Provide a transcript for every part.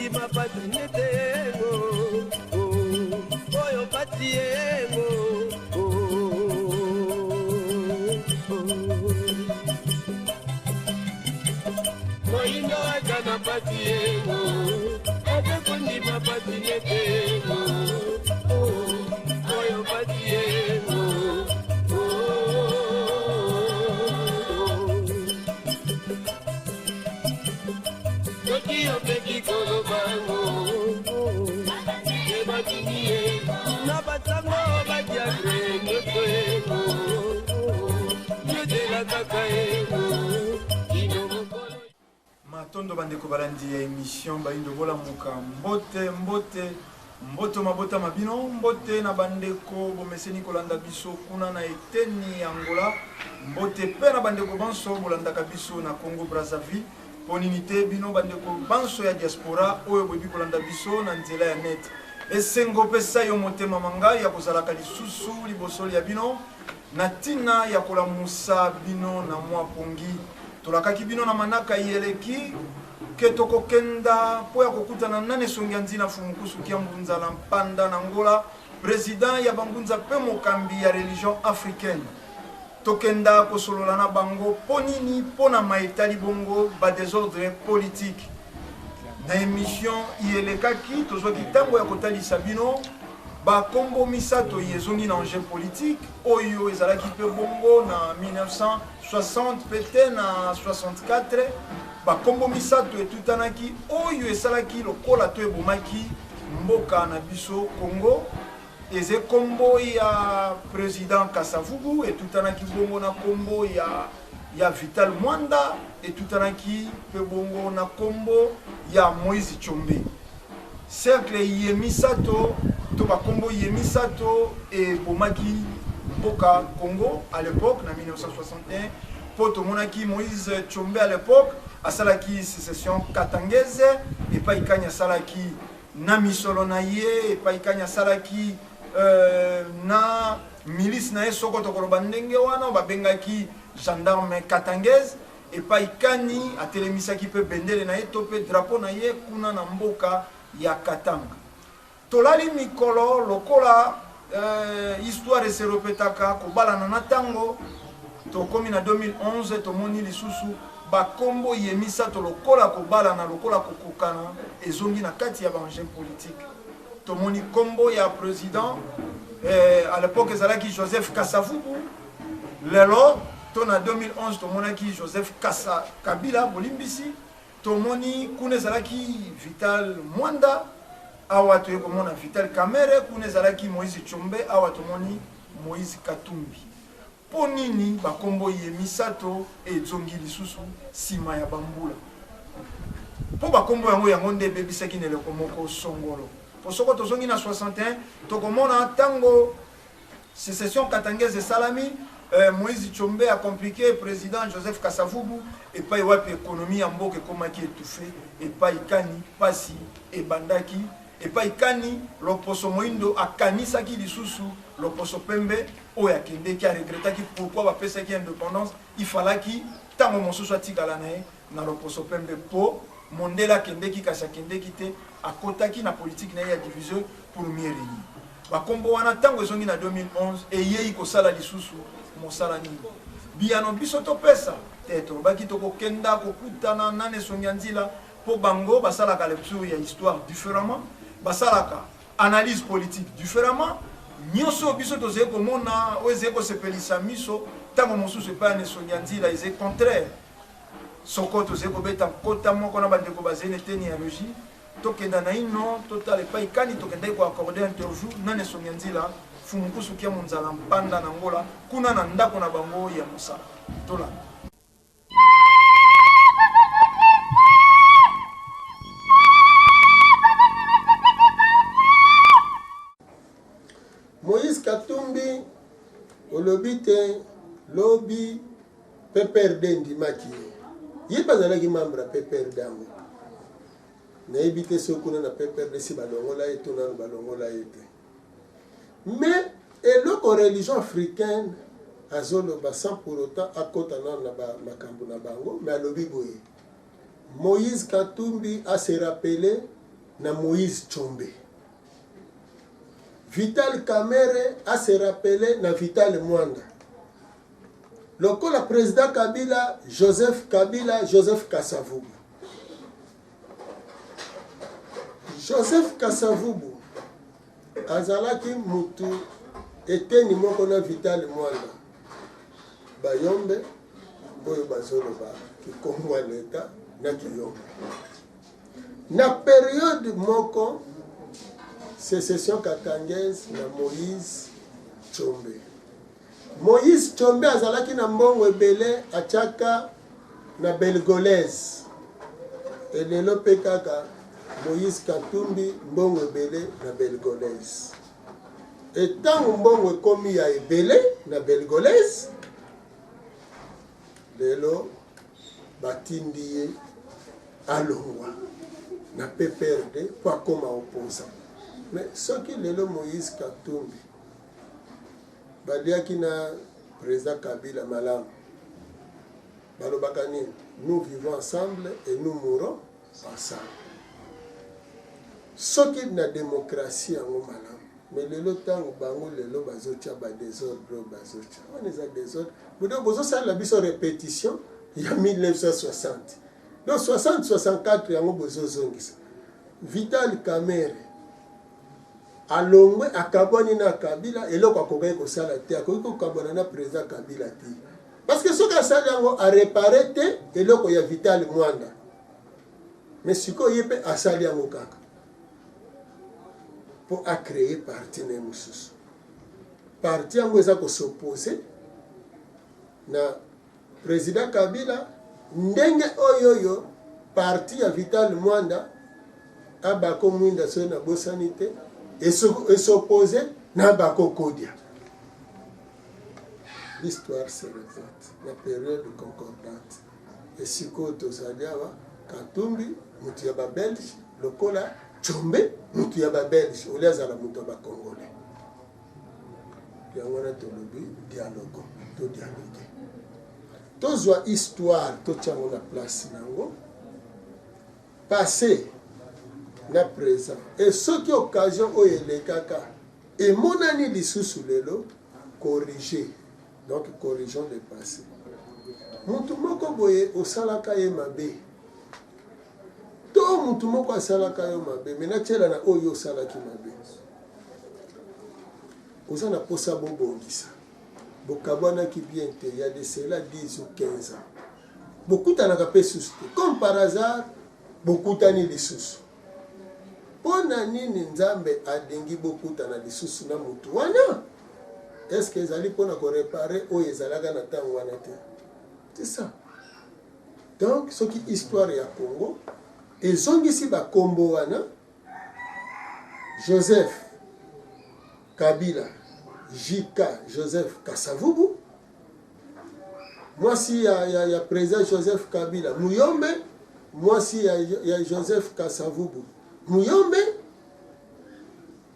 kondima pasi nete yengo oh, oyo pasi yengo oh, oh. Moyindo aza na pasi yengo aza kondima pasi nete yengo oh, oyo pasi yengo Soki omeki koloba yango ebatindi ye na basango badiagre nyonso yengo yozela kaka yengo kino mokolo. Matondo bandeko balandi ya emission Bayindo Bolamuka mbote mbote mboto mabota ma bino mbote na bandeko bomeseni kolanda biso kuna na eteni ya Angola mbote pe na bandeko banso bolandaka biso na Congo Brazzaville Mpo nini te bino bandeko banso ya diaspora oyo boyebi kolanda biso na nzela ya net. Esengo mpe sayo motema ma ngai ya kozalaka lisusu liboso lya bino na ntina ya kolamusa bino na mwa pongi. Tolakaki bino na manaka iye eleki ke tokokenda mpo ya kokutana na Nesongi ya Nzina Mfumu Kusu Kiambu Nzala Mpanda na Angola, president ya bangunza mpe mokambi ya religion africaine. Tokenda kosolola na bango mpo nini? Mpo na ma etali bongo ba desordres politiques. Na emission iye elekaki, tozwaki tango ya kotalisa bino ba kombo misato iye ezongi na enjeu politique oyo ezalaki mpe bongo na 1960 mpe tee na 64. Ba kombo misato etutanaki oyo esalaki lokola to ebomaki mboka na biso Congo. Eze kombo ya president Kasavubu etutanaki bongo na kombo ya ya Vital Muanda etutanaki pe bongo na kombo ya Moïse Tshombe. Cercle iye misato to ba kombo iye misato ebomaki mboka Congo à l'epoque na 1961 po tomonaki Moïse Tshombe à l'epoque asalaki secession katangaise epai kani asalaki na misolo na ye epai kani asalaki euh, na milice na ye soko tokoloba ndenge wana babengaki gendarme katangaise epai kani atelemisaki mpe bendele na ye to mpe drapeau na ye kuna na mboka ya Katanga. Tolali mikolo lokola euh, histoire eserepetaka kobalana na ntango tokomi na 2011 tomoni lisusu Ba kombo ye misato lokola kobalana lokola kokokana ezongi na kati ya ba engins politiques. Tomoni kombo ya president eh, à l'epoque ezalaki Joseph Kasavubu, lelo to na 2011 tomonaki Joseph Kasa Kabila, bolimbisi, tomoni kuna ezalaki Vital Mwanda, awa toye komona Vital Kamerhe, kuna ezalaki Moïse Tshombe, awa tomoni Moïse Katumbi. Mpo nini ba kombo iye misato edzongi lisusu sima ya ba mbula? Mpo ba kombo yango, yango nde ebebisaki na eleko moko songolo. Mpo soko tozongi na 61, tokomona tango secession katangaise esalami, eh, Moïse Tshombe a complique president Joseph Kasavubu epai wapi economie ya mboka ekomaki etouffe, epai kani pasi ebandaki, epai kani loposo moindo akanisaki lisusu loposo pembe oyo akendeki a regretaki pourquoi bapesaki independance, il fallaki tango mosusu atikala na ye na loposo pembe po mondele akendeki kasi akendeki te, akotaki na politique na ye ya diviser pour mieux regner. Ba kombo wana tango ezongi na 2011 eyei kosala lisusu mosala nini? Biyano biso topesa te, tolobaki tokokenda kokutana na Nesongia Nzila po bango basalaka lecture ya histoire differemment, basalaka Analyse politique differemment, nioso oyo biso tozali komona oyo ezali kosepelisa miso tango mosusu epai ya Nesongia Nzila ezali contraire. Soko tozali kobeta nkota moko na bandeko bazali na eteni ya regie, tokenda naino totala epai kani tokendaki ko accorder interview na Nesongia Nzila, Mfumu Kusu Kiamu Nzala Mpanda na Angola, kuna na ndako na bango ya mosala. Tolanda. Moïse Katumbi olobi te lobi PPRD endimaki ye. Ye mpe azalaki membre ya PPRD yango. Nayebi te soki kuna na PPRD si balongola ye to nanu balongola ye te. Mais eloko religion africaine azoloba sans pour autant akota nanu na ba makambo na bango mais alobi boye Moïse Katumbi a se rappeler. na Moïse Tshombe. Vital Kamerhe a se rappeler na Vital Mwanda. Lokola président Kabila, Joseph Kabila, Joseph Kasavubu. Joseph Kasavubu azalaki mutu eteni moko na Vital Mwanda. Bayombe oyo bazoloba kikongo ya leta na kiyombe. Na periode moko secession katangaise na Moïse Tshombe. Moïse Tshombe azalaki na mbongo ebele atiaka na Belgolaise. Elelo pe kaka Moïse Katumbi mbongo ebele na Belgolaise. Et tango mbongo ekomi ya ebele na Belgolaise, lelo batindi ye alongwa na PPRD mpo akoma opposant. Mais soki lelo Moïse Katumbi baliaki na président Kabila malamu, balobaka nini? Nous vivons ensemble et nous mourons ensemble. Soki na démocratie yango malamu, mais lelo ntango bango lelo bazotia ba désordre oyo bazotia wana eza désordre, donc bozosalela biso répétition ya 1960, donc 60 64 yango bozozongisa. Vital Kamerhe alongwe, akabwani na Kabila, eloko akokaki kosala te, akoki kokabwana na président Kabila te, parce que soki asali yango arepare te eloko ya Vital Mwanda. Mais sikoyo ye mpe asali yango kaka mpo acreye parti na ye mosusu. Parti yango eza kosopose na président Kabila, ndenge oyo oyo parti ya Vital Mwanda abako mwinda soki nabosani te esopose na bako kodia. L'histoire se répète na période concordante. Esikoyo tozali awa, Katumbi mutu ya babelge lokola Tshombe mutu ya babelge, olie azala mutu ya bacongolais. Yango wana tolobi dialogue, to dialogue, tozwa histoire totia yango na place nango, passé na présent. Et soki occasion oyo elekaka emonani lisusu lelo, corriger. Donc corrigeons le passé. Mutu moko boye osalaka ye mabe, to mutu moko asalaka yo mabe, me natiela na oyo osalaki mabe, oza na posa bobongisa, bokabwanaki bien te, ya de cela 10 ou 15 ans, bokutanaka mpe susu te, comme par hasard bokutani lisusu. Mpo na nini Nzambe alingi bokutana lisusu na mutu wana? Est-ce que ezali mpo na koreparer oyo ezalaka na ntango wana te? C'est ça. Donc soki histoire ya Congo ezongisi bakombo wana, Joseph Kabila, JK Joseph Kasavubu, mwasi ya président Joseph Kabila Muyombe, mwasi ya Joseph Kasavubu Muyombe,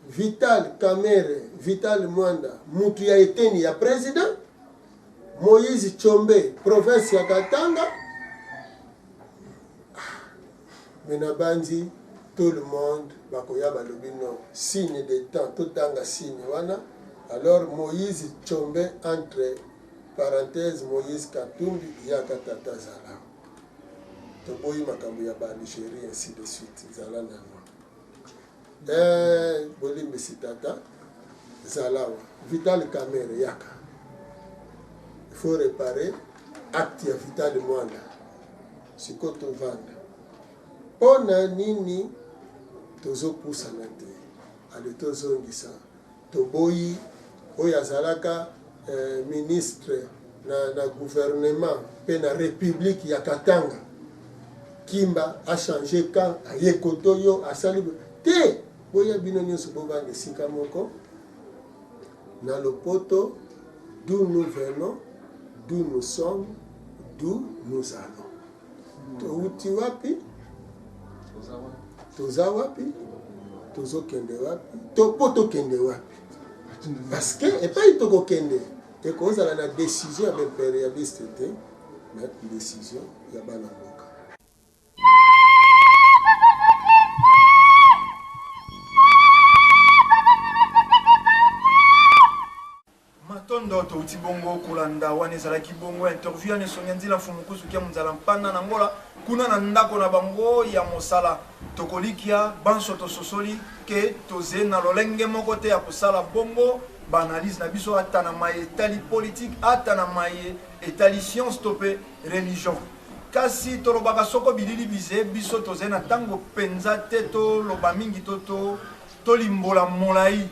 Vital Kamerhe, Vital Mwanda, mutu ya eteni ya président, Moïse Tshombe, province ya Katanga. Mais na banzi tout le monde bakoya balobi non, signe de temps, totanga signe wana. Alors Moïse Tshombe entre parenthèse Moïse Katumbi, yaka tata zala, toboyi makambo ya ba Algérie ainsi de suite, zala nano. Bolimbisi tata zalawa. Vital Kamerhe yaka, il faut réparer acte ya Vital Mwanda. Sikoyo tovanda mpo na nini tozopusana te? Ale tozongisa, toboyi oyo azalaka ministre na gouvernement mpe na république ya Katanga, Kimba a changé camp, aye koto yo asali te. Boya bino nyonso bovanda esika moko na lopoto, d'où nous venons, d'où nous sommes, d'où nous allons. Touti wapi, toza wapi, tozokende wapi, to po tokende wapi? Parce que epai tokokende ekozala na décision ya baimpérialiste te, mais décision ya bana mboka. Bouti bongo kolanda wana ezalaki bongo interview ya Nesongia Nzila Mfumu Kusu Kia Munzala Mpanda na Angola kuna na ndako na bango ya mosala. Tokolikia banso tososoli ke toze na lolenge moko te ya kosala bongo ba analyse na biso ata na maye etali politique ata na maye etali science to pe religion. Kasi tolobaka soko bilili bize biso toze na tango penza te toloba mingi to to tolimbola molai.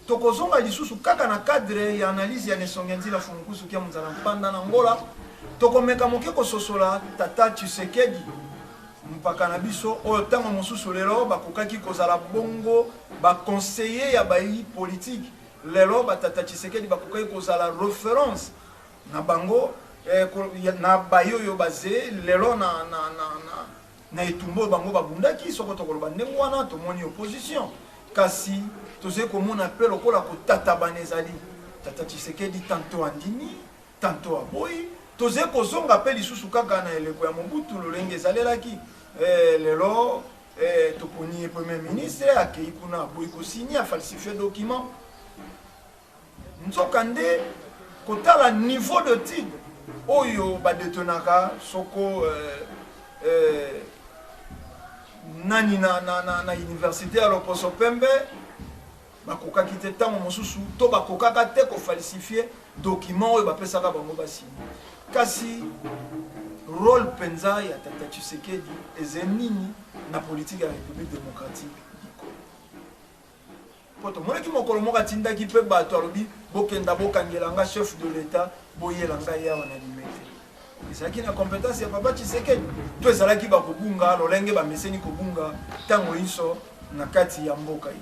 Tokozonga lisusu kaka na cadre ya analyse ya Nesongia Nzila Mfumukusu Kia Munzala Mpanda na Angola. Tokomeka moke kososola tata Tshisekedi mpaka na biso oyo tango mosusu lelo bakokaki kozala bongo ba conseillers ya bayi politique. Lelo ba tata Tshisekedi bakokaki kozala reference na bango eh, na bayi oyo baze lelo na, na, na, na, na etumba oyo bango babundaki. Soko tokoloba ndenge wana, tomoni opposition, kasi tozali komona mpe lokola kotatabana ezali. Tata Tshisekedi tanto andimi, tanto aboyi. Tozali kozonga mpe lisusu kaka na eleko ya Mobutu lolenge ezalelaki. Eh, lelo eh, toponi ye premier ministre, akei kuna aboyi kosigne, afalsifie document. Nzoka nde kotala niveau d'etude oyo ba detenaka soko eh, eh, nani na, na, na, na universite ya loposo pembe bakokaki te ntango mosusu to bakokaka te kofalsifie document oyo bapesaka bango basini. Kasi role mpenza ya tata Tshisekedi eze nini na politike ya République démocratique du Congo? Mpo tomonaki mokolo moko atindaki mpe bato, alobi bokenda bokangela nga chef de l'Etat, boyela ngai awa na Limete. Ezalaki na competence ya papa Tshisekedi to ezalaki bakobunga lolenge bameseni kobunga ntango inso na kati ya mboka ye?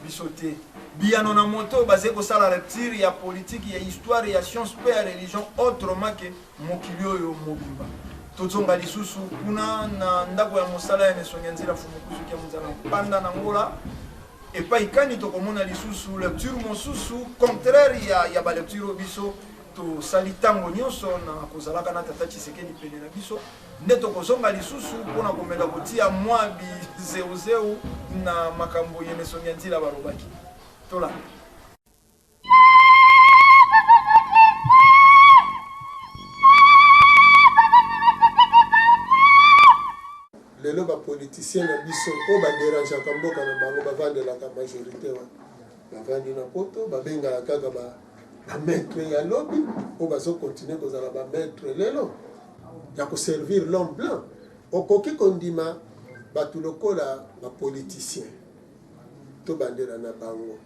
Biso te biyano na moto bazali kosala lecture ya politique, ya histoire, ya science mpe ya religion autrement que mokili oyo mobimba. Tozonga lisusu kuna na ndako ya mosala ya Nesongia Nzila Mfumu Kusuki ya Munzala Mpanda na Angola, epai kani tokomona lisusu lecture mosusu contraire ya, ya ba lecture oyo biso tosali ntango nyonso na kozalaka na tata Tshisekedi pene na biso. Nde tokozonga lisusu mpo na komeka kotia mwa bizeuzeu na makambo ye Nesongia Nzila balobaki. Tolanda. Lelo ba politiciens na biso oyo ba derangeaka mboka na bango bavandelaka majorite wana bavandi na poto, babengaka kaka ba ba maître ya lobi oyo bazo continuer kozala ba maître lelo ya ko servir l'homme blanc. Okoki kondima bato lokola ba politiciens tobandela na bango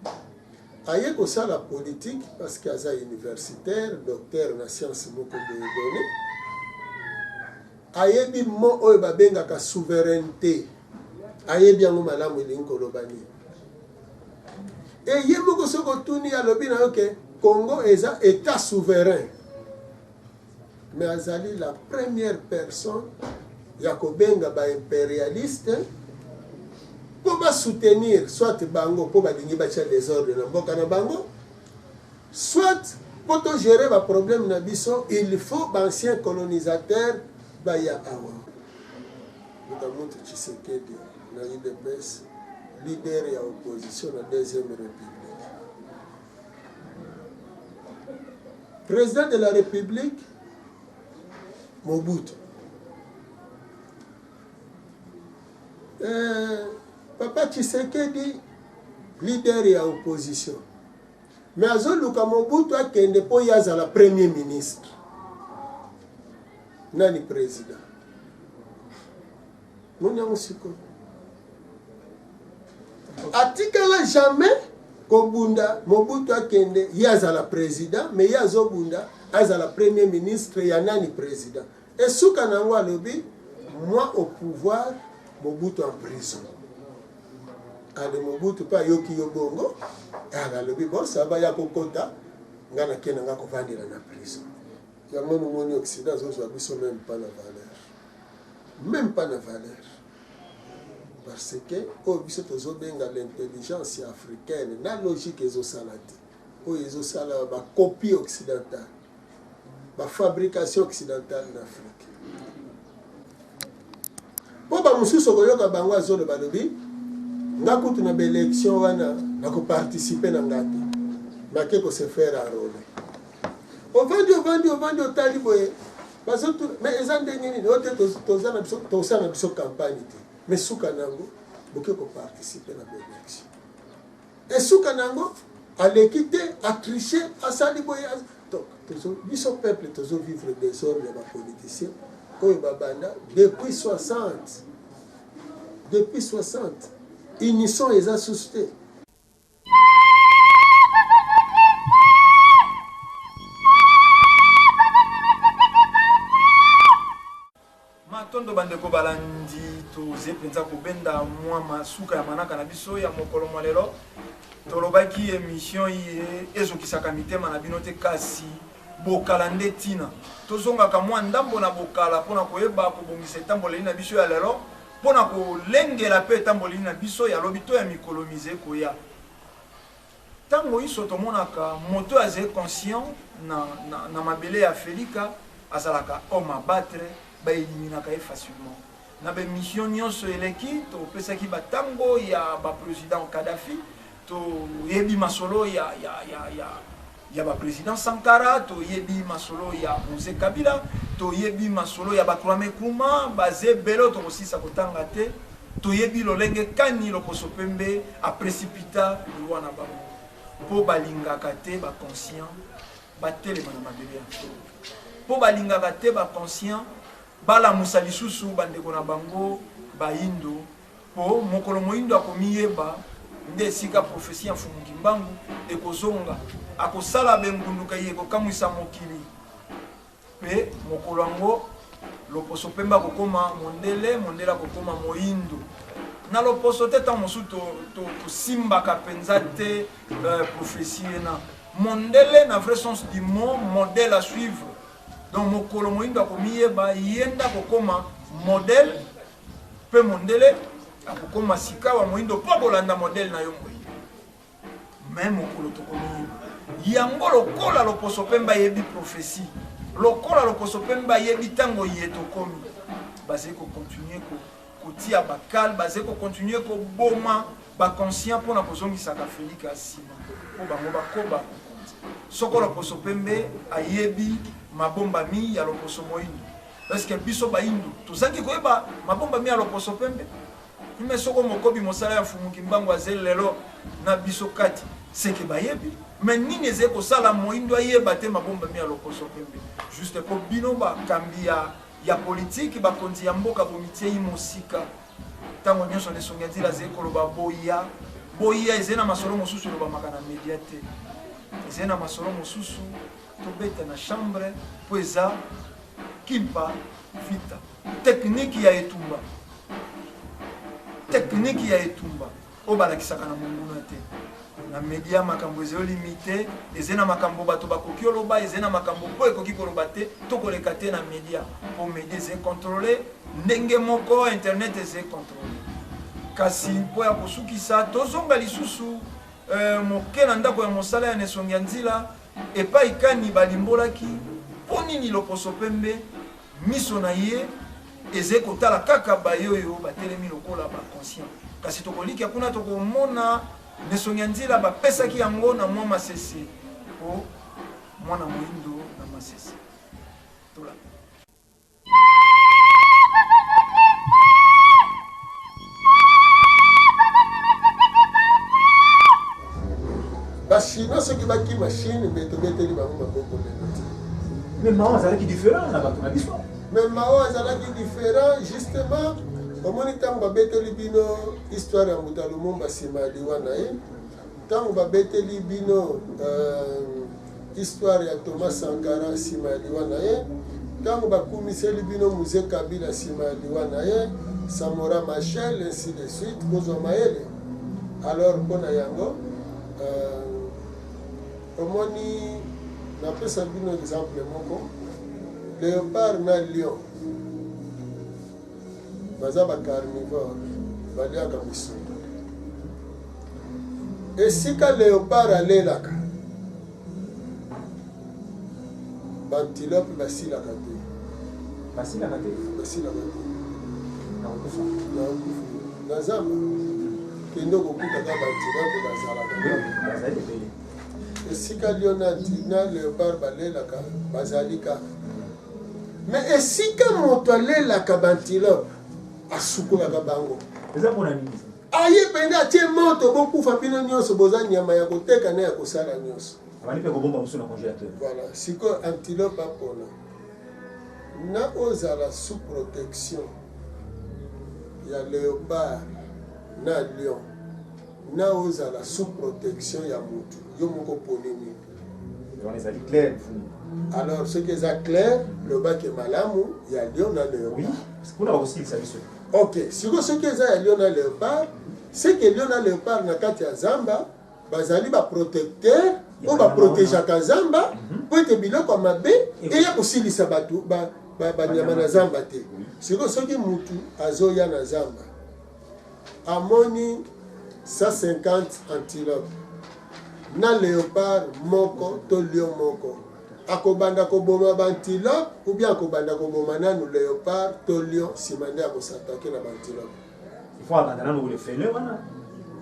aye kosala politique parce que aza universitaire, docteur na science moko boye donne, ayebi mot oyo babengaka souveraineté, ayebi yango malamu elingi koloba nini. E ye moko soki otuni alobi na yo ke Congo eza état souverain, mais azali la première personne ya kobenga ba imperialiste mpo ba soutenir soit bango mpo balingi batia desordre na mboka na bango, soit mpo to gérer ba problème na biso, il faut ba anciens colonisateurs baya awa. Mutamutu Tshisekedi na UDPS, leader ya opposition na deuxième république, président de la république Mobutu. Eh, papa Tshisekedi leader ya opposition, mais azoluka Mobutu akende mpo ye azala premier ministre. Nani président? Moni yango sikoyo atikala jamais kobunda Mobutu akende ye azala président, mais ye azobunda azala premier ministre ya nani président. Esuka na yango alobi moi au pouvoir, Mobutu en prison. Ale Mobutu mpe ayoki yo bongo, alobi bon ça va, ya kokota nga nake na nga kovandela na prison. Yango nomoni Occident azozwa biso même pas na valeur, même pas na valeur, parce que oyo biso tozobenga l'intelligence africaine na logique ezosala te, oyo ezosala ba copie occidentale, ba fabrication occidentale na Afrique. Mpo bamosusu okoyoka bango azoloba, alobi nga kutu na baélection wana nakoparticipe na nga te. Make ko se faire enroler. Ovandi ovandi ovandi otali boye bazotuna mais eza ndenge nini oyo te toza na biso tosala na biso campagne te mais suka na yango boke koparticipe na baelection esuka na yango aleki te atriche asali boye donc biso peuple tozo vivre desordre ya bapoliticien oyo babanda depuis 60 depuis 60 unisson eza susu te. Matondo bandeko balandi, toze mpenza kobenda mwa masuka ya manaka na biso ya mokolo mwa lelo. Tolobaki emission iye ezokisaka mitema na bino te, kasi bokala nde ntina. Tozongaka mwa ndambo na bokala mpo na koyeba kobongisa etamboleli na biso ya lelo, mpo na kolengela mpe etamboleli na biso ya lobi to ya mikolo mize koya. Ntango inso tomonaka moto oyo azali conscient na, na, na mabele ya Afelika azalaka homme à battre, ba eliminaka ye facilement. Na ba emission nyonso eleki topesaki batango ya ba president Kadhafi, toyebi masolo ya, ya, ya, ya ya ba president Sankara, toyebi masolo ya Mzee Kabila, toyebi masolo ya ba Kwame Nkrumah, baze ebele oyo tokosisa kotanga te. Toyebi lolenge kani loposo pembe a precipita liwa na bango mpo balingaka te ba conscient batelema na mabele ya Nkolo, mpo balingaka te ba conscient balamusa lisusu bandeko na bango bayindo Po mokolo moyindo akomiyeba, nde esika prophetie ya Mfumu Kimbangu ekozonga. Akosala bengunduka iye ekokamwisa mokili. Pe mokolo yango, loposo pembe akokoma mondele, mondele akokoma moyindo. Na loposo te, tango mosusu tosimbaka penza te prophetie ena. Mondele na vrai sens du mot, modèle à suivre. Donc mokolo moyindo akomiyeba, ye nde akokoma modèle. Mpe mondele akokoma sikawa moindo mpo akolanda modele na yo moindo. Me mokolo tokomiyeba yango, lokola loposo pembe ayebi prophetie, lokola loposo pembe ayebi ntango ye tokomi, bazali kokontinue kotia bakale, bazali kokontinue koboma baconscient mpo na kozongisaka Felika nsima mpo bango bakoba kokonza. Soko loposo pembe ayebi mabombami ya loposo moindo, Est-ce que biso bayindo tozangi koyeba mabombami ya loposo pembe? Mais soko mokobi mosala ya Mfumu Kimbangu aze lelo na biso kati, seke bayebi. Mais nini ezali kosala moyindo ayeba te mabombami ya loposo pembe? Juste po bino bakambi ya ya politiki, bakonzi ya mboka bomitiei mosika. Tango nyonso nde Songi ya Nzila azali koloba boya, boya ezali na masolo mosusu elobamaka na media te. Ezali na masolo mosusu tobeta na chambre po eza Kimpa Vita. Technique ya etumba. Technique ya etumba oyo balakisaka na monguna te. Na media makambo ezali limite, ezali na makambo bato bakoki oloba, ezali na makambo mpo ekoki koloba te, to koleka te na media. Mpo media ezali controle ndenge moko internet ezali controle. Kasi mpo ya kosukisa, tozonga lisusu euh, moke na ndako ya mosala ya Nesongi ya Nzila. Epai kani balimbolaki mpo nini loposo pembe miso na ye ezali kotala kaka baye oyo batelemi lokola ba conscient. Kasi tokolikia kuna tokomona Nesongi ya Nzila bapesaki yango na mwa masese mpo mwana moindo na masese. Tolanda. Ba chinois soki bakima Chine mais tobeteli bango maboko lelo te. Mais Mao azalaki différent na bato na biso. Mais Mao azalaki différent justement omoni ntango babeteli bino histoire ya Mbuta Lumumba nsima ya liwa na ye ntango babeteli bino euh, Histoire ya Thomas Sankara sima ya liwa na ye, tango bakumiseli bino Muze Kabila sima ya liwa na ye, Samora Machel ainsi de suite, bozwa mayele. Alors mpo na yango euh, omoni napesa bino exemple moko, leopard na lion baza ba carnivore, baliaka misuni. Esika leopard alelaka, ba antilope basilaka te. Basilaka te? Basilaka te. Na kokufa. Na kokufa. Na zamba. Kende okokuta kaka ba antilope bazalaka. Bazali ebele. Esika lion na, na leopard balelaka bazali kaka. Mais esika moto alelaka bantilope asukolaka bango. Eza pona nini? Aye mpenza atie moto, bokufa bino nyonso, boza nyama ya koteka na ya kosala nyonso. Abandi mpe kobomba mosusu na congélateur. Voilà, sikoyo antilope apona na ozala sous protection ya leopard na lion na ozala sous protection ya mutu yo moko oponi nini? Wana ezali clair mfumu. Alors soki eza clair lobake malamu ya lion na leopard. Oui, kuna bakosilisa biso. Ok, sikoyo soki eza ya lion na leopard, c'est que lion na leopard na kati ya zamba bazali ba protecteur oyo ba protegeaka zamba mpo ete biloko ya mabe eya kosilisa bato banyama na zamba te. Sikoyo soki mutu azoya na zamba amoni 150 antilope na leopard moko to lion moko, akobanda koboma ba antilope ou bien akobanda koboma nanu leopard to lion, nsima nde akosatake na ba antilope? Il faut abanda nanu le fele wana.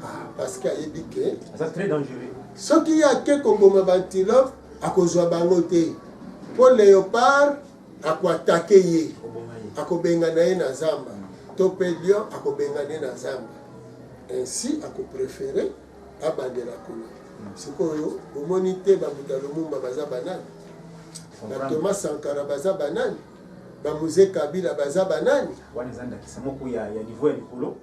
Ah, parce que ayebi ke aza très dangereux. Soki ye ake koboma ba antilope akozwa bango te, mpo leopard akoatake ye, akobengana ye na zamba, to mpe lion akobengana ye na zamba. Ainsi akoprefere abandela kuna. Sikoyo bomoni te bambuta Lumumba baza banani, ba Thomas Sankara baza banani, ba Mzee Kabila baza banani? Wana eza ndakisa moko ya niveau ya likolo.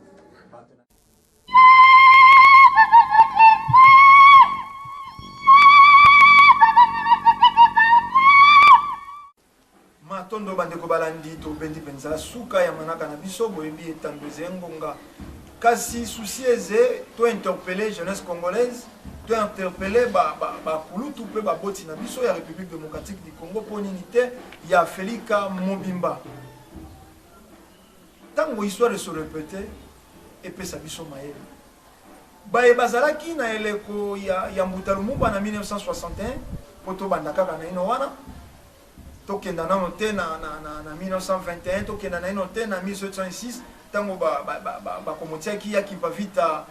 Matondo bandeko balandi, tobendi mpenza suka ya manaka na biso. Boyebi etando eze ngonga, kasi souci eze to interpeller jeunesse congolaise, to interpeller bakulutu mpe baboti na biso ya République démocratique du Congo, mpo nini te ya Felika mobimba. Ntango histoire se répète, epesa biso mayele. Baye bazalaki na eleko ya Mbuta Lumumba na 1961, mpo tobanda kaka naino wana, tokenda nano te na 1921, tokenda naino te na 1706, ntango bakomotiaki ya Kimpa Vita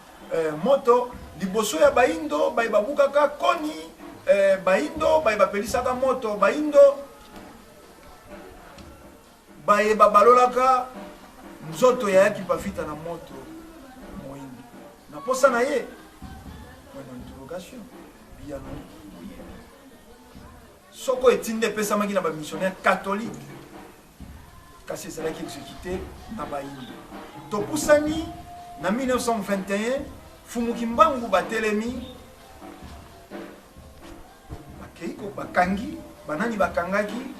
moto liboso ya baindo baye babukaka koni, baindo baye bapelisaka moto, baindo baye babalolaka nzoto ya Kimpa Vita na moto moindo na posa na ye. Point d'interrogation. Biyano boyebi. Soko etinda epesamaki na bamissionnaire catholique, kasi ezalaki exécuté na bayindo. Topusani na 1921, Fumu Kimbangu batelemi, bakei ko bakangi banani, bakangaki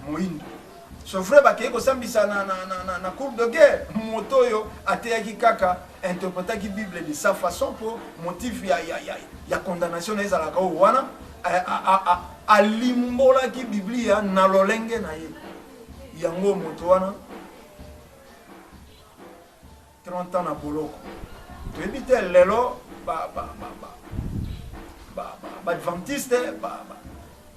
moyindo. C'est vrai, bakei kosambisa na cour de guerre moto oyo ateyaki kaka, interprétaki Bible de sa façon, mpo motif ya condamnation na ezalaka oyo wana alimbolaki Biblia na lolenge na ye. Yango moto wana 30 ans na boloko. Toyebi te lelo baadventiste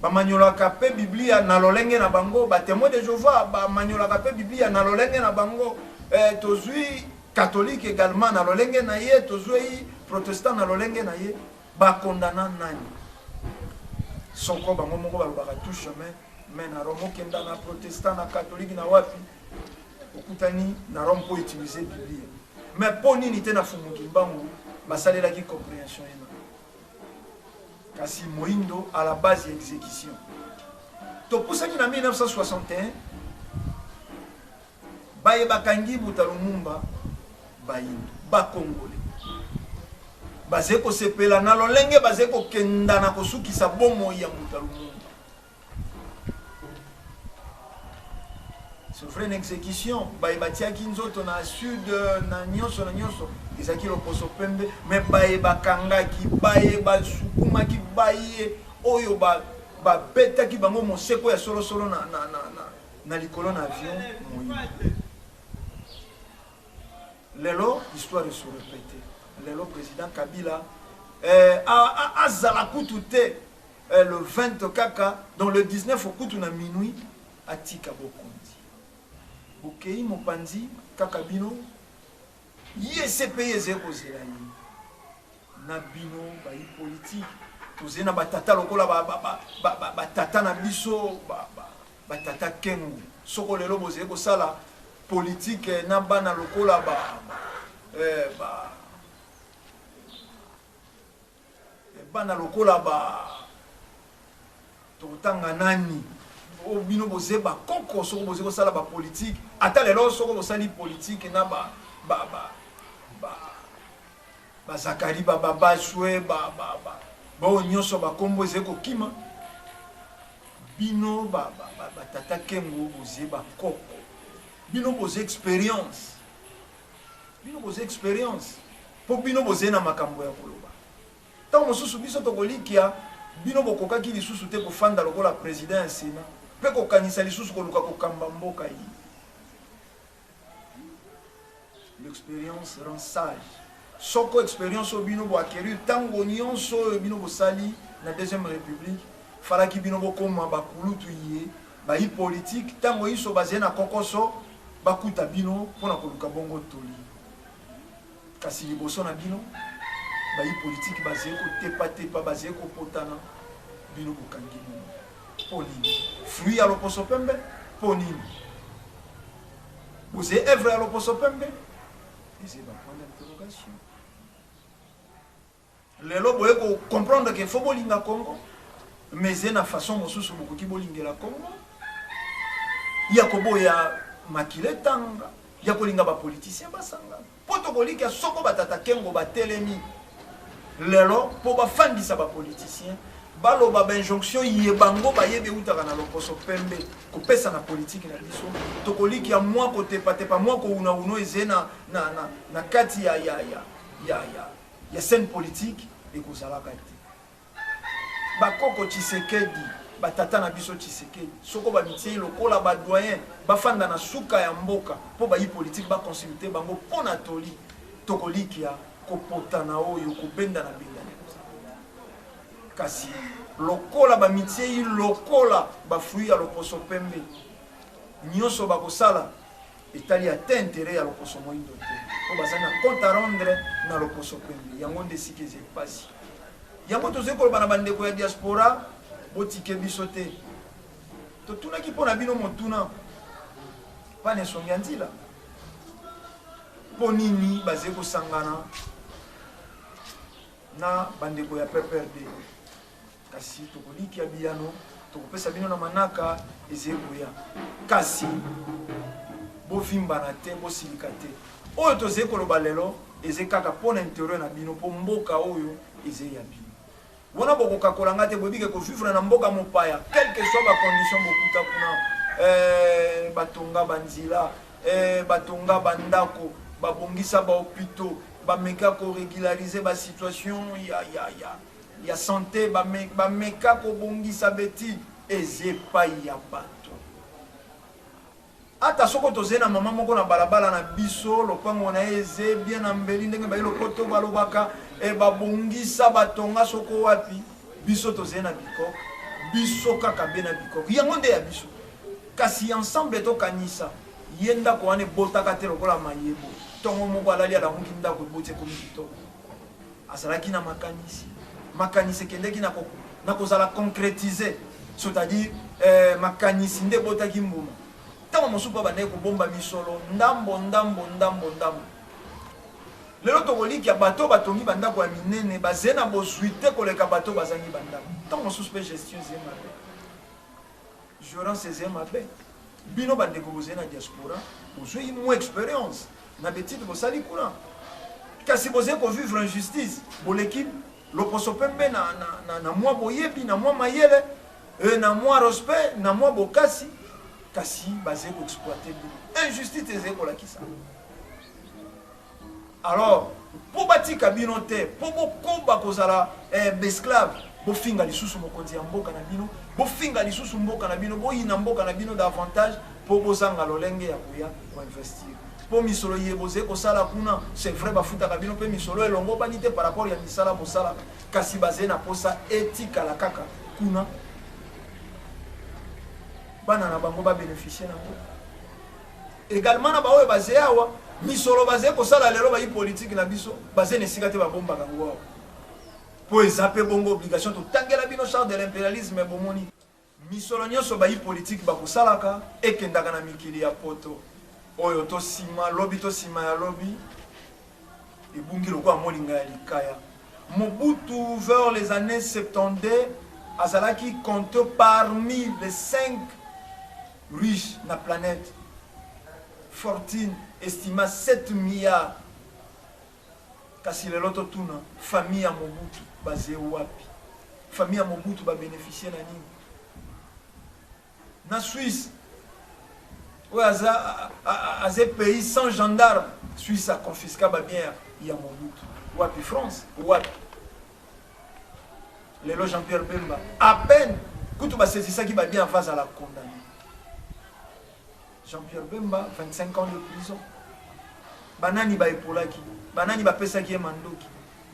bamanyolaka mpe Biblia na lolenge na bango, batémoin de Jéhovah bamanyolaka mpe Biblia na lolenge na bango, tozwi catholique également na lolenge na ye, tozwi protestant na lolenge na ye. Bakondana nani? Soko bango moko balobaka tout chemin mais na Rome, okenda na protestant, na catholique, na wapi, okutani na Rome mpo utiliser Biblia. Mais mpo nini te na Fumu Kimbangu basalelaki compréhension ena, kasi moindo à la base ya exécution? Topusani na 1961, baye bakangi Mbuta Lumumba, bayindo bakongole bazali kosepela na lolenge bazali kokenda na kosukisa bomoi ya Mbuta Lumumba. C'est vrai, une exécution baye batiaki nzoto na sud na nyonso na nyonso ezalaki loposo pembe, mais baye bakangaki, baye basukumaki, baye oyo babetaki bango moseko ya solosolo na likolo na avion, moyindo. Lelo histoire se répète. Lelo président Kabila azala kutu te, le 20 kaka, dans le 19 okutu na minuit atika bokonzi, bokei mopanzi kaka bino. Ye CPI ezali kozela ye na bino bayi politike. Tozali na batata lokola batata na biso, batata Kengo. Soko lelo bozali kosala politike na bana lokola ba bana lokola ba tokotanga nani o bino boze bakoko soko boze kosala ba politike, ata lelo soko bosali politike na ba ba ba ba ba Zakari ba babaswe ba ba ba bao nyonso bakombo ezali kokima bino ba ba ba batata Kengo, boze bakoko, bino boze experience, bino boze experience mpo bino boze na makambo ya koloba. Ntango mosusu biso tokolikia bino bokokaki lisusu te kofanda lokola president ya Sénat mpe kokanisa lisusu koluka kokamba mboka ye. L'expérience rend sage. Soko expérience oyo bino boacquérir ntango nyonso oyo bino bosali na Deuxième République, falaki bino bokoma bakulutu ye bayi politike ntango iso bazali na kokoso bakuta bino mpona koluka bongo toli. Kasi liboso na bino bayi politike bazali kotepatepa, bazali kopotana, bino bokangi monoko. Mpo nini? Fruit ya loposo pembe? Mpo nini? Bozali œuvre ya loposo pembe? Ezali ba point d'interrogation. Lelo boye ko comprendre que faut bolinga Congo, mais eza na façon mosusu bokoki bolingela Congo ya koboya makila etanga, ya kolinga ba politiciens basanga mpo tokolikia soko batata Kengo batelemi lelo mpo bafandisa ba politiciens, baloba ba injonction ye bango bayebi eutaka na loposo pembe kopesa na politike na biso, tokolikia mwa kotepatepa, mwa kounauno eze na kati ya scène politique ekozalaka te. Bakoko Tshisekedi, batata na biso Tshisekedi, soko bamitie lokola ba doyen bafanda na suka ya mboka mpo bayi politike baconsulte bango mpo na toli, tokolikia kopotana oyo kobendana bendana ekozala te. Kasi lokola bamitiei lokola bafruit ya loposo pembe, nyonso bakosala etali ata intérêt ya loposo moindo te, mpo bazali na compte à rendre na loposo pembe. Yango nde esika eza epasi. Yango tozali koloba na bandeko ya diaspora, botike biso te. Totunaki mpo na bino motuna pana esongi ya nzila, mpo nini bazali kosangana na bandeko ya PPRD? Kasi tokolikia biyano tokopesa bino na manaka ezali koya. Kasi bovimbana te, bosilika te. Oyo tozali koloba lelo ezali kaka mpo na intérêt na bino, mpo mboka oyo ezali ya bino. Wana bokokakola nga te, boyebi ke kovivre na mboka mopaya, quelle que soit ba condition bokuta kuna, batonga banzila, batonga bandako, babongisa ba hôpitaux, bameka korégulariser ba situation ya santé, bameka kobongisa beti eza epai ya bato. Ata soko tozali na mama moko na balabala na biso, lopango na ye eze bien na mbeli ndenge bayi lopoto balobaka, babongisa batonga soko wapi, biso tozali na bikok, biso kaka be na bikok, yango nde ya biso. Kasi ensemble tokanisa ye ndako wana ebotaka te lokola mayebo, ntongo moko alali alamuki ndako eboti ekomi kitoko. Azalaki na makanisi, makanisi ekendeki na kozala concrétiser, c'est-à-dire makanisi nde ebotaki mbuma. Ntango mosusu mpe abandaki kobomba misolo ndambo ndambo ndambo ndambo. Lelo tokolikia bato batongi bandako ya minene baze na bozwi te koleka bato bazangi bandako. Ntango mosusu mpe gestion eze mabe, gérance eze mabe. Bino bandeko bozali na diaspora, bozwi mwa expérience na betide bosali kuna, kasi bozali kovivre injustice, boleki loposo pembe na mwa boyebi, na mwa mayele, na mwa respect, na mwa bokasi, kasi bazali koexploite bino. Injustice ezali kolakisa. Alors mpo batika bino te, mpo bokoba kozala besclave, bofinga lisusu mokonzi ya mboka na bino, bofinga lisusu mboka na bino, boyina mboka na bino davantage, mpo bozanga lolenge ya koya koinvestir. Mpo misolo ye bozali kosala kuna, c'est vrai bafutaka bino mpe misolo elongo bani te par rapport ya misala bosalaka, kasi bazali na posa etikala kaka kuna, bana na bango babénéficie nango. Également na baoyo bazali awa, misolo bazali kosala lelo bayi politique na biso, bazali na esika te babombaka yango awa. Mpo eza mpe bongo obligation totangela bino charte de l'imperialisme. Bomoni misolo nyonso bayi politike bakosalaka ekendaka na mikili ya poto oyo to nsima lobi to nsima ya lobi ebungi lokola molinga ya likaya. Mobutu vers les années 72 azalaki compté parmi les 5 riches na planète, fortune estima 7 milliards. Kasi lelo totuna, famille ya Mobutu baze wapi? Famille ya Mobutu babénéficie na nini? Na Suisse oyo aza aza pays sans gendarme, Suisse aconfisqua babien ya Mobutu. Wapi France? Wapi lelo Jean-Pierre Bemba? À peine kutu basaisissaki babien avant azala condamné. Jean-Pierre Bemba, 25 ans de prison. Banani baepolaki? Banani bapesaki ye mandoki?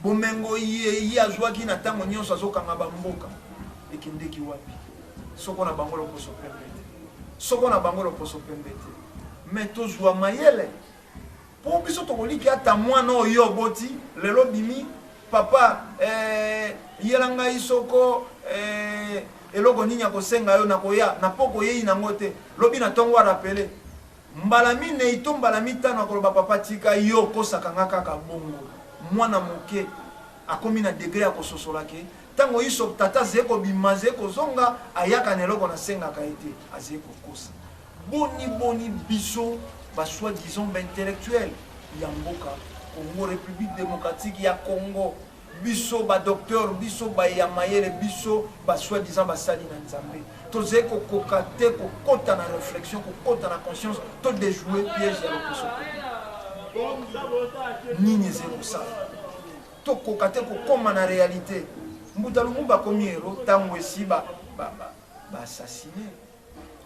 Bomengo ye ye azwaki na ntango nyonso azokanga bamboka ekendeki wapi? Soko na bango loposo pembe te, soko na bango loposo pembe te. Me tozwa mayele mpo biso tokoliki ata mwana oyo oboti lelo bimi papa, yela ngai soko eloko nini akosenga yo nakoya na poko oyei nango te. Lobi na ntongo arapele mbala minei to mbala mitano, akoloba: "Papa, tika yo okosaka nga kaka bongo." Mwana moke akomi na degré ya kososola ke ntango iso tata azali kobima, azali kozonga, ayaka na eloko nasengaka ye te, azali kokosa. Boni boni biso basoi-disant baintellectuel ya mboka Congo, République démocratique ya Congo, biso badocteur, biso baya mayele, biso basoi-disant basali na Nzambe, tozali kokoka te kokɔta na réflexion, kokɔta na conscience, to déjouer piège ya loposo nini ezali kosala? Tokoka te kokóma na réalité. Mbuta Lumumba akomi héros ntango esi baassassine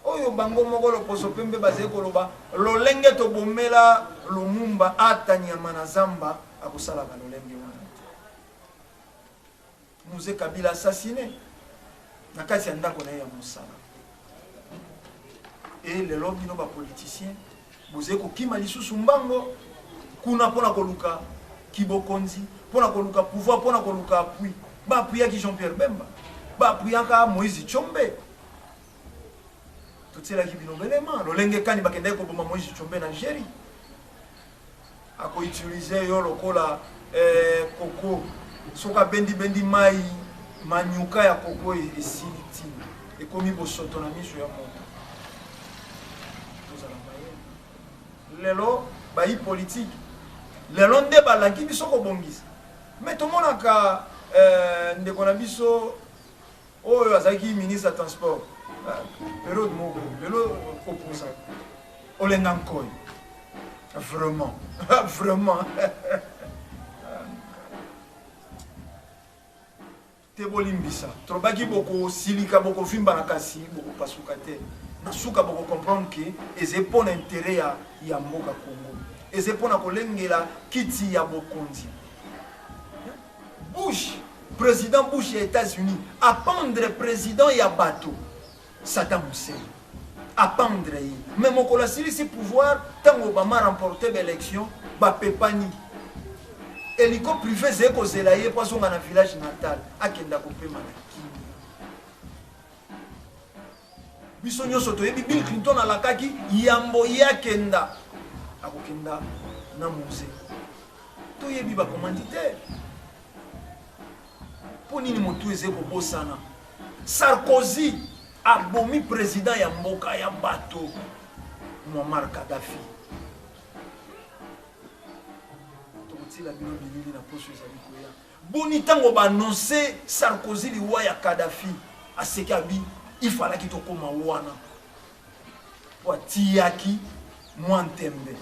oyo bango moko loposo pembe bazali koloba lolenge tobomela Lumumba, ata nyama na zamba akosalaka lolenge wana te. Mzee Kabila assassiné na kati ya ndako na ye ya mosala. E lelo bino bapoliticien bozali kokima lisusu mbango kuna mpona koluka kibokonzi, mpona koluka pouvoir, mpona koluka appui. Baappuyaki Jean Pierre Bemba, baappuyaka Moïse Tshombe. Totielaki bino belema lolenge kani bakendaki koboma Moïse Tshombe na Algérie. Akoutilize yo lokola koko, soki abendibendi mai manyuka ya koko esili ntina ekomi bosoto na miso ya moto. Tozala mayele. Lelo bayi politike lelo nde balaki biso kobongisa, me tomonaka ndeko na biso oyo azalaki ministre ya transport période moko, lelo opposant, Olenga Nkoy. Vraiment, vraiment te, bolimbisa, tolobaki bokosilika, bokovimbana, kasi bokopasuka te. Na suka bokocomprendre ke ezali mpo na intérêt ya mboka Congo, ezali mpo na kolengela kiti ya bokonzi. Bush, président Bush ya États-Unis, apendre président ya bato Saddam Hussein, apendre ye, mais mokolo asilisi pouvoir, ntango Obama remporte baélection, bapepani hélico privé ezali kozela ye mpo azonga na village natal, akenda kopema na kimia. Biso nyonso toyebi Bill Clinton alakaki yambo ye akenda, akokenda na Mzee. Toyebi bacommanditaire. Mpo nini motu eze kobosana? Sarkozy abomi président ya mboka ya bato Muammar Kadhafi. Tokotila bino bilili na poso ezali koya. Boni ntango baannonce Sarkozy liwa ya Kadhafi, aseki, abi ifalaki tokóma wana po atiyaki mwa ntembe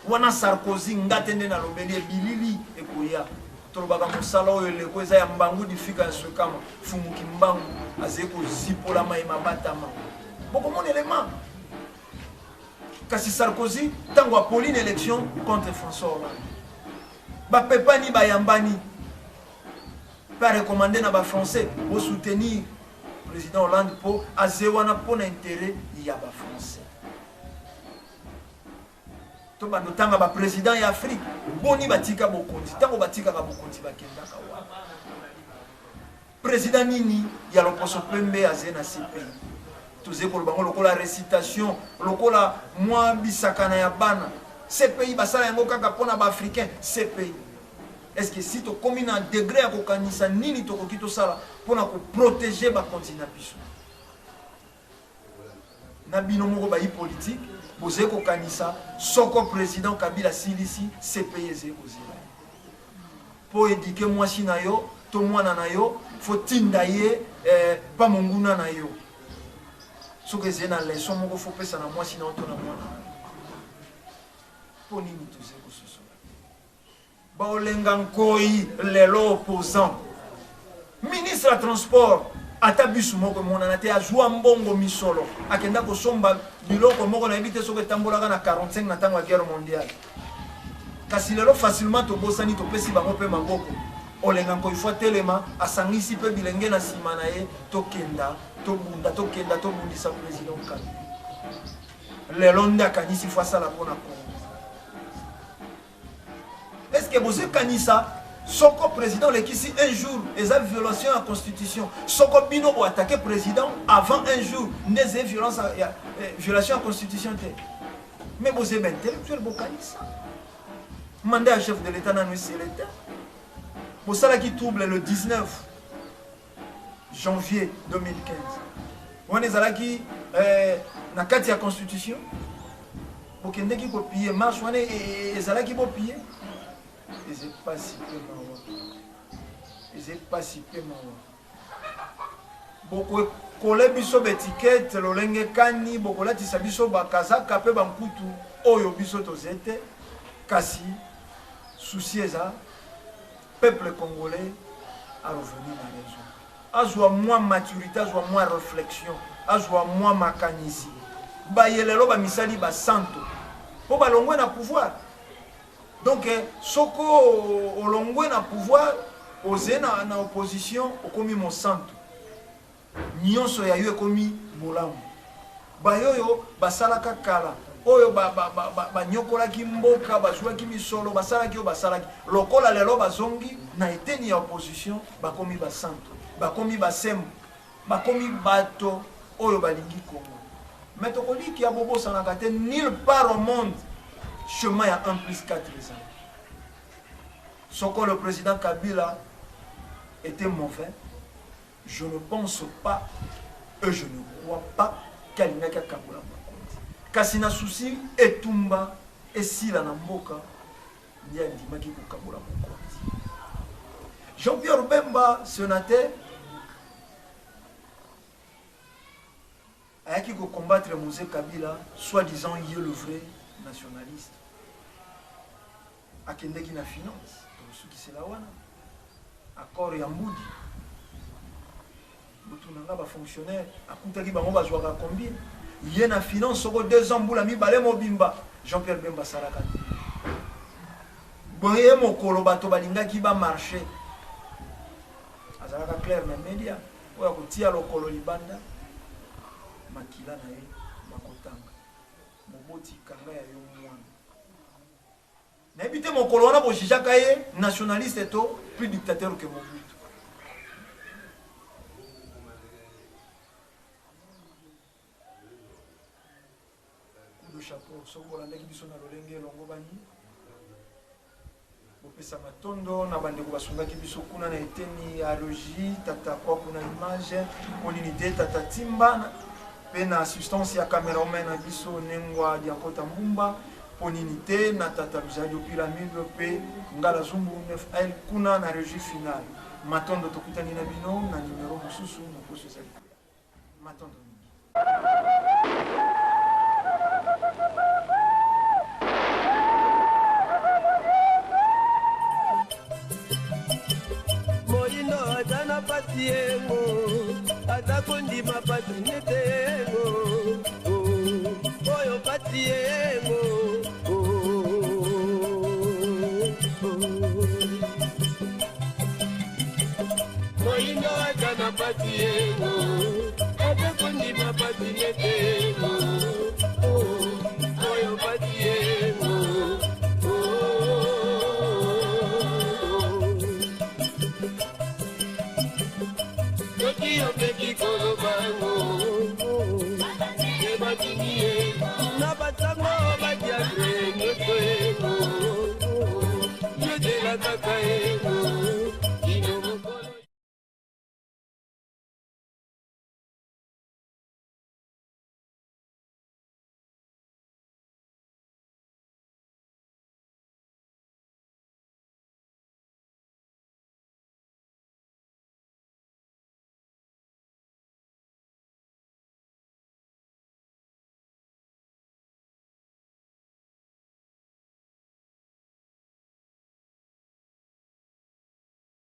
wana. Sarkozy, nga te nde nalobeli, ebilili ekoya. Tolobaka mosala oyo eleko eza ya mbangu difika ya swekama fumuki mbangu azali kozipola mai mabatama, bokomona elema. Kasi Sarkozy, ntango apoli na élection contre François Hollande, bapepani, bayambani mpe arecommande na bafrançais: bosoutenir président Hollande mpo aze wana mpo na intérêt ya bafrançais. To bando tanga baprésident ya Afrique, boni batika bokonzi? Ntango batikaka bokonzi, bakendaka wapi? Président nini ya loposo pembe aze na CPI? Tozali koloba yango lokola recitation, lokola mwa bisakana ya bana. CPI basala yango kaka mpo na ba-africain. CPI. Est-ce que si tokomi na degré ya kokanisa nini tokoki tosala mpo na koprotege bakonzi na biso? Na bino moko bayi politique bozali kokanisa soko president Kabila asilisi CPI ezali kozela ye po eduque mwasi na yo to mwana na yo fo tinda ye eh, pa monguna na yo soki ezali na leçon moko fo pesa na mwasi na yo to na mwana na yo po nini tozali kososola Ba Olenga Nkoyi lelo opposant. Ministre ya transport ata bus moko emonana te, azua mbongo misolo akenda kosomba biloko moko nayebi te soki etambolaka na 45 na tango ya guerre mondiale. Kasi lelo facilement tobosani, topesi bango pe maboko. Olenga Nkoyi faut atelema, asangisi pe bilenge na sima na ye, tokenda tobunda, tokenda tobundisa president Kabila. Lelo nde akanisi faut asala pona Congo. Est ce que bozo kanisa soko président olekisi un jour eza violation ya constitution, soko bino bo attaquer président avant un jour nde eza violence ya, eh, violation ya constitution te? Mais bozo ba intellectuel bokanisa mandat ya chef de l'état nanu esili te, bosalaki trouble le 19 janvier 2015 wana ezalaki eh, na kati ya constitution bokendeki kopille marche wana ezalaki bopille. Eza pasi pe mawa, eza pasi pe mawa. Bokokole biso baetikete lolenge kani, bokolatisa biso bakazaka pe bankutu oyo biso toze te, kasi souci eza peuple congolais a revenir na raison, azwa mwa maturité, azwa mwa réflexion, azwa mwa makanisi. Baye lelo bamisali basanto mpo balongwe na pouvoir. Donc soko olongwe na pouvoir oze na opposition okomi mosantu, nyonso ya yo ekomi bolamu. Bayoyo basalaka kala oyo banyokolaki mboka, bazwaki misolo, basalaki oyo basalaki, lokola lelo bazongi na eteni ya opposition, bakomi basantu, bakomi basembo, bakomi bato oyo balingi Congo. Mais tokolikia, bobosanaka te, nulle part au monde chemin ya 1 plus 4 ezali. Soko le président Kabila était mauvais, je ne pense pas et je ne crois pas qu'alingaki akabola bokonzi, kasi na souci etumba esila na mboka nde andimaki kokabola bokonzi. Jean-Pierre Bemba, sénateur, ayaki kocombattre Mzee Kabila, soi-disant ye le vrai nationaliste. Akendeki na finance, tokosukisela wana accord ya Mbudi. Botuna nga ba fonctionnaire akutaki bango bazwaka combien? Ye na finance soko 2 ans, mbula mibale mobimba, Jean-Pierre Bemba asalaka te. Boye mokolo bato balingaki ba marché, azalaka clair na media, oyo akotia lokolo libanda makila na ye makotanga. Moboti kanga ya yo mwana. Nayebi te mokolo wana bojijaka ye nationaliste to plus dictateur que Mobutu. Coup de chapeau, soki bolandaki biso na lolenge elongobani, bopesa matondo na bandeko basungaki biso kuna na eteni ya regie, tata Kwaku na image, mpo nini te tata Timba, mpe na assistance ya cameraman na biso Nengwa Diankota Mbumba, mpo nini te na tata Luzadio Pyramide mpe Ngala Zumbu 9L kuna na regie finale. Matondo, tokutani na bino na numero mosusu na poso ezali koya. Matondo mingi. Moyindo aza na pasi yengo, aza kondima pasi nete yengo, oyo pasi yengo. Moyindo aza na pasi yengo, aza kondima pasi nete yengo, oyo pasi yengo. Soki omeki koloba ngo ebatindi ye na basango badiakre nyonso ego yozela kaka ego.